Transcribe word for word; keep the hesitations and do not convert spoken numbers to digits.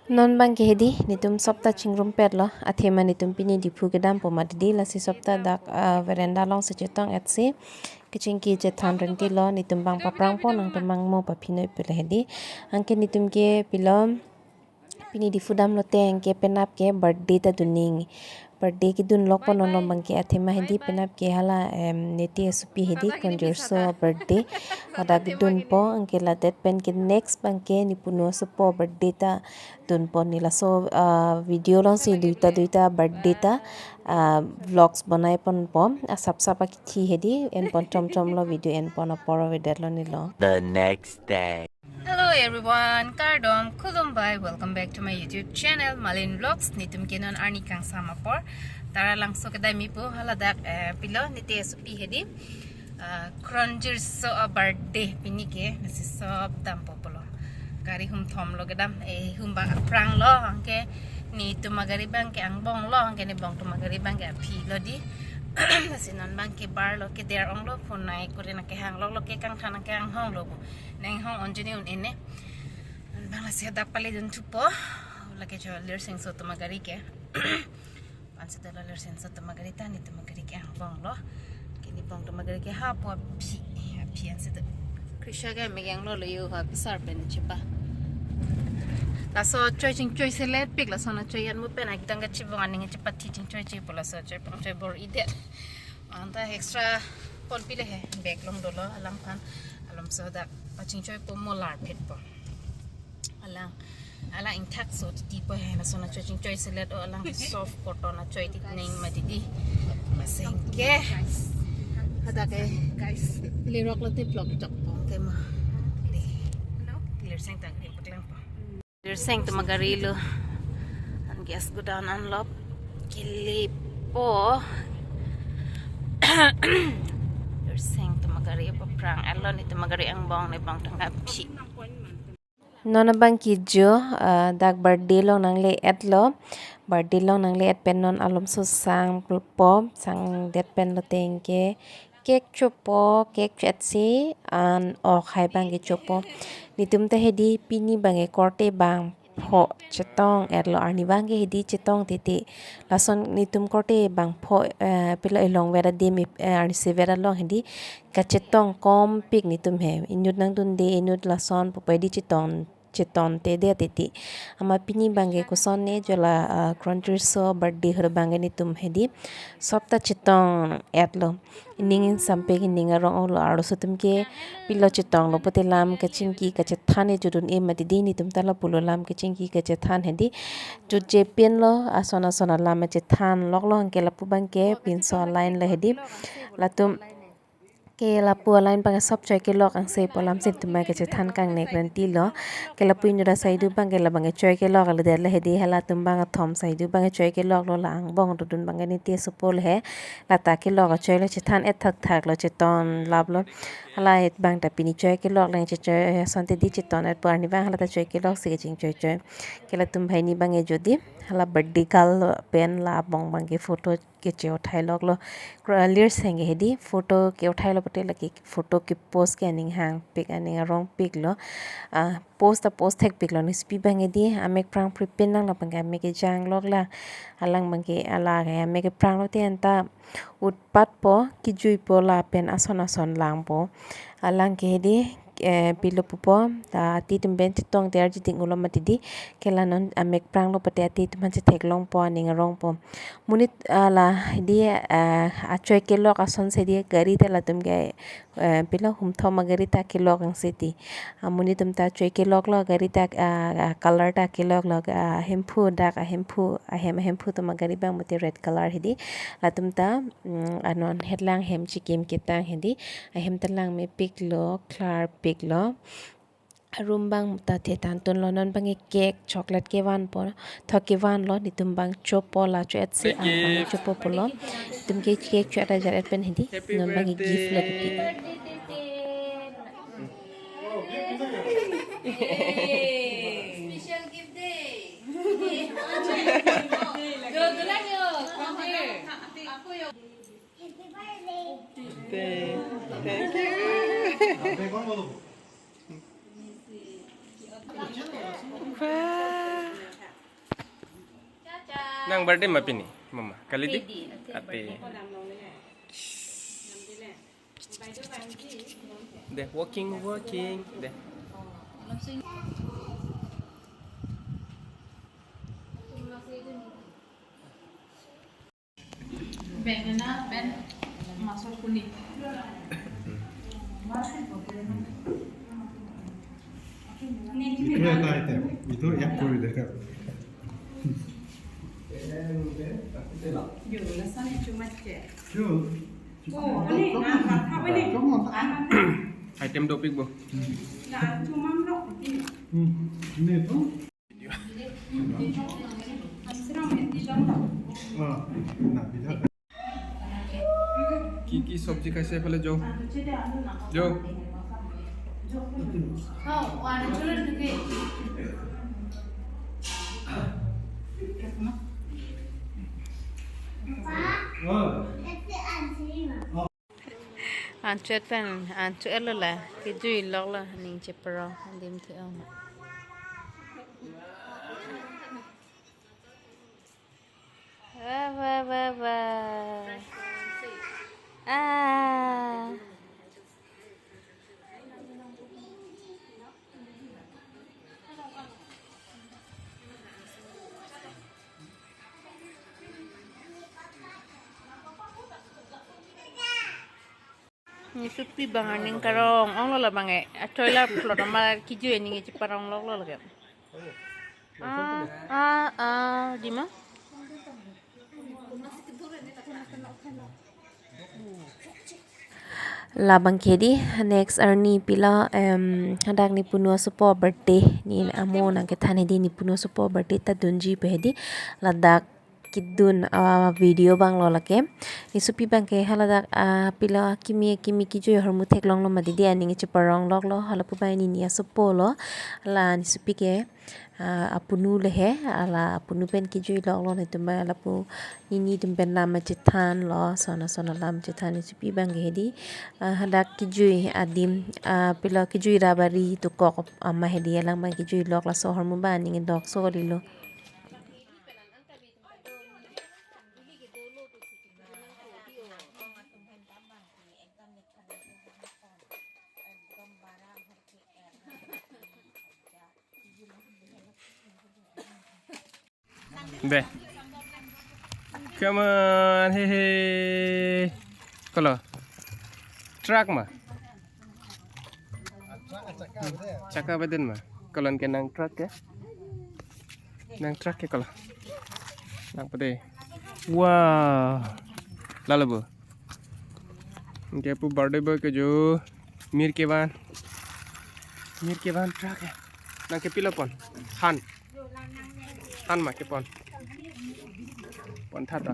Non bang ke hedi, nitum sopta chingrumpetlo, athema nitum pini Diphu kedampo mati di, lasi sopta dak, ah, veranda alongsi chetong-etsi, kachingki chethan renti lo, nitum bang paprangpo, nangtum bang mo paphinoi pule hedi. Anke nitum ke pilo, pini Diphu damlote anke penap ke birthday ta dunning. Birthday kedun lokpo non bang ke athema hedi penap ke hala, em, Niti asopi hedi Kronjirso birthday. Hadak dunpo anke ladet pen ke next bang ke Nipunu asopo birthday ta dunpo ni laso, ah, video alongsi duita duita birthday ta, ah, vlogs bonai ponpo. Asap sap akithi hedi enpon chom chom lo video enpon apor avedetlo nilo. The next day. Hello everyone, kardom, khulumbai, welcome back to my YouTube channel, Malin Vlogs. Nitum ke non arni kangsam apor. Taralangso kedai mipo, haladak, eh, pilo, Niti asopi hedi. Ah, Kronjirso a birthday pini ke, lasi sop dampo pulo. Gari hum thomlo kedam, eh, hum bang apranglo, anke nitum agari bang ke angbonglo, anke nebong tum agari bang ke aphilo di. Lasi non bang ke barlo, keder-onglo, phone nai kuri nangkehang loklo, kekangthan nangkehanghonglo bo. Neng hong onjuni un ene. Bang lasi hadak pale dun thupo. Lake jo Lirsengso atum agari ke. Ansi dolo Lirsengso atum agari ta nitum agari ke angbonglo. Ke nebong tum agari ke hapo aphi. Aphi ansi do. Krisha ke megang lo lo yo ha pisar pen chepa. Laso choi chingchoi selet pik laso na choi an mu pen akidang kachibong aning chepathi chingchoi chepo laso choi pangchoi bor-idet. Anta extra ponpile he bag along dolo alang kan alomso dak pachingchoipo mo larphetpo. Alang, alang ingthakso titipo he laso na choi chingchoi selet o alang soft cotton na choi titneng mati di. Maseng ke. Hadak ke guys. Lirok lo te vlog jokpo tema. Di. Lirseng ta gari paklangpo. Lirseng atum agari lo. An gas go down an lop. Kilipo. Lirseng atum agari paprang. Alo nitum agari angbong nebong tangka aphi. Non abang ke jo, ah, dak birthday along nangle-etlo. Birthday along nangle-et pen non alomso sangpo, sangdet pen lote anke cake chopo, cake cho-etsi an ok hai bang ke chopo. Nitum ta hedi pini bang ke korte bangpho chetong-etlo, arni bang ke hedi chetong titi. Lason nitum korte bangpho, eh, pilo elong vera demi, eh, arnisi vera along hedi kachetong kompik nitum he. Inut nangdunde, inut lason pupai di chetong, chetong te de titi. Amat pini bang ke koson ne jo la, ah, Kronjirso birthday hur bang ke nitum hedi sopta chetong-etlo. Ining ingsampik ining arong-olo, arloso atum ke pilo chetonglo pute lam kachingki kachethan e jodun e mati di, nitum ta lapulo lam kachingki kachethan hedi. Jotje pinlo ason ason alam chethan loklo anke lapu bang ke pinso a-line lo hedi. Latum ke lapu a-line bang ke sop choi kelok angse pu alam si nitum bang ke chethan kangnek renti lo. Ke lapu inut asai do bang ke labang ke choi kelok ale det le hedi, halatum bang athom sai do bang ke choi keloklo, la angbong dodun bang ke Niti asopo le he. Lata kelok achoilo, chethan-et thakthaklo, chetong laplo. Hala et bang ta pini choi kelok lang chechoi asonte di, chetong-etpo, arni bang hala ta choi keloksi kachingchoichoi. Ke latum banghini bang ke jodi hala birthday girl pen la angbong bang ke photo keche-uthai loklo. Kro-, Lirseng ke hedi photo ke-uthailo pute lake photo ke-post ke aning hangpik aning arongpiklo. Ah, post ta post thekpiklo, nisi pi bang ke di amek prangpri pen nang labang ke amek kejang loklo. Alang bang ke ala ke amek keprang lote anta utpatpo, kijuipo lapen ason ason langpo. Alang ke hedi, eh, pilo pupo, ta atitum pen chetong te arjiding ulo mati di, ke la non amek pranglo pute atitum aphan chetheklongpo aning arongpo. Monit, ah, la di, ah, achoi kelok asonsi di gari ta latum ke, eh, pilo humthom agari ta kelok angse ti. Ah, monit atum ta choi keloklo gari ta, ah, ah, color ta keloklo, ah, ahemphu dak ahemphu ahem ahemphu atum agari bang mati red color hedi. Latum ta, mm, anon hetlang hem chikim ketang hedi. Ahem ta langmepiklo, klarpiklo. Room bang ta thethan tunlo, non bang ke cake, chocolate kevanpo, thok kevanlo, nitum bang chopo, la cho-etsi an bang chopo pulo. Nitum ke cake cho-et ajar-et pen hedi, non bang ke gift lo titi. Special gift day. Yo, dulang yo, come here. Thank, thank you. Wow. Nang birthday ma pini, mama? Kali di? Pini, ate. Ate. Birthday. De, walking, walking. De. Bengena pen masor kuning. Itu ya, itu ya, itu ya, itu ya, itu ya. Yo, lasan itu macam. Yo. Oh, ini, ah, apa ini? Item dopik, bo. Nah, cuma blok ini. Hmm, ini tuh. Ah, nah, bisa. কি কি চব্জি খাইছে এইফালে? যাও, যাও। Anchot pen, anchot lo la, kejui lok lo, ning chepro, adim thu om. Wah, wah, wah, wah. Ah. Nisupi bang aning karong, ong lo labang e, atoi la plot ama kejui aning cheparong lok lo lake. Ah, ah, ah, di ma? Labang ke di, next arni pilo, em, hadak ne punu asopo birthday, ne amo nangkethan hedi ne punu asopo birthday ta dunji pu hedi, ladak kedun a video bang lo lake. Nisupi bang ke haladak, ah, pilo kimi kimi kejui ahormu theklong lo ma didi aning cheparong lok lo, halapu bang ne ne asopo lo, la nisupi ke, ah, apunu le he, ala apunu pen kejui lok lo, netum bang lapu ne ne tum pen lam chethan lo, sona sona lam chethan nisupi bang ke hedi, ah, hadak kejui adim, ah, pilo kejui rabari tukok ama hedi alang bang kejui lok, laso ahormu bang aning dok so lilo. Deh. Come on, hehe. Kolo. Truck ma? Chakka beden ma? Kolo anke nang truck ke? Nang truck ke kolo? Nang pede. Wow. Lalo bo. Anke pu birthday boy ke jo. Mir kevan. Mir kevan truck ke. Nang ke pilo pon. Han. Han ma kepon. Pon tha ta.